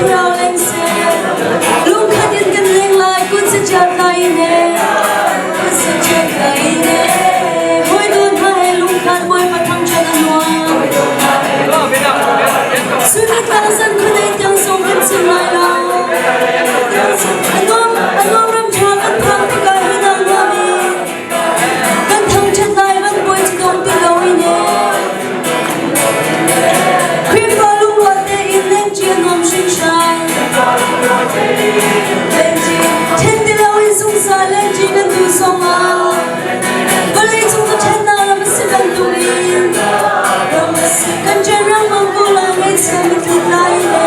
Thlarau leng seh. Lungkhat in kan leng lai, kun si chiat lai ne. Kun si chiat lai ne. Hawi dawt hna he lungkhat Bawipa thangṭhat a nuam. Sunitlang zan khuadei tiang zong kan chim lai lo. A nuam, a nuam ram ṭha kan phak tikah hi dang nuam i kan thangṭhat lai van bawi cu dong ti lo in e. Khrihfa lungrual tein lenṭi a nuam hringhran. Lenṭi, ṭhen ti loin zungzal lenṭi kan duh zongah vawleicung cu ṭhennak ram a si bantukin ram a si. Kan ṭhen riangmang ko lai, ngaihchia mitthli lai le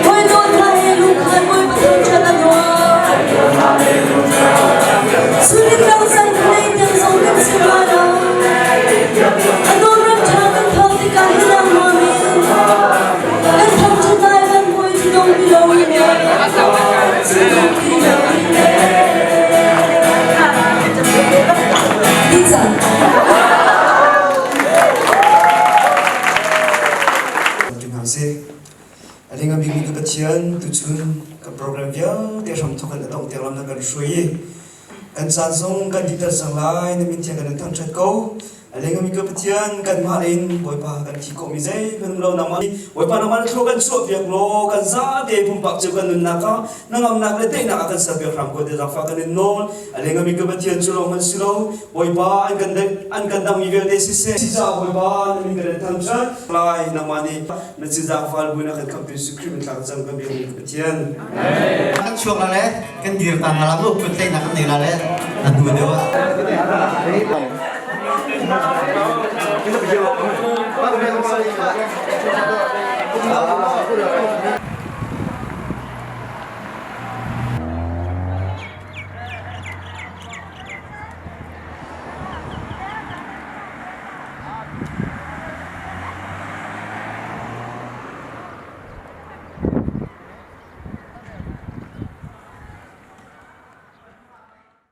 hawi dawt hna he lungkhat Bawipa thangṭhat a nuam. Chunitlang zan khuadei tiang zong kan chim lai lo. A nuam ram ṭha kan phak tikah hi dang nuam in kan thangṭhat lai kan bawi cu dong ti loin e, cu dong ti loin e. Ni cang. A ding a bikmi ka Pathian tuchun kan program vialte hramthawk in a dongh tiang lam na kan hruai i kan caan zong kan dihter cang lai na min thiang kan in thangṭhat ko. A leng a mi ka Pathian kanmah in Bawipa kan thi khawhmi zeihmanh um lo nangmah nih Bawipa nangmah na thlua kan chuahpiak law kan zate pumpak cio kan nunnak ah hnangamnak le teinak ah kan serpiak hram ko ti zaangfah kan in nawl. A leng a mi ka Pathian cu lawng an si lo Bawipa an kan an kan dangmi vialte siseh si caah Bawipa na min kan in thangṭhat lai nangmah nih na ci zaangfal buin a kan khamhtu Jesuh Khrih min thla kan cam kan biakmi ka Pathian. Kan chuak la le kan dir ta hna la mu kut tleinak kan nei la le a hnu deuh ah.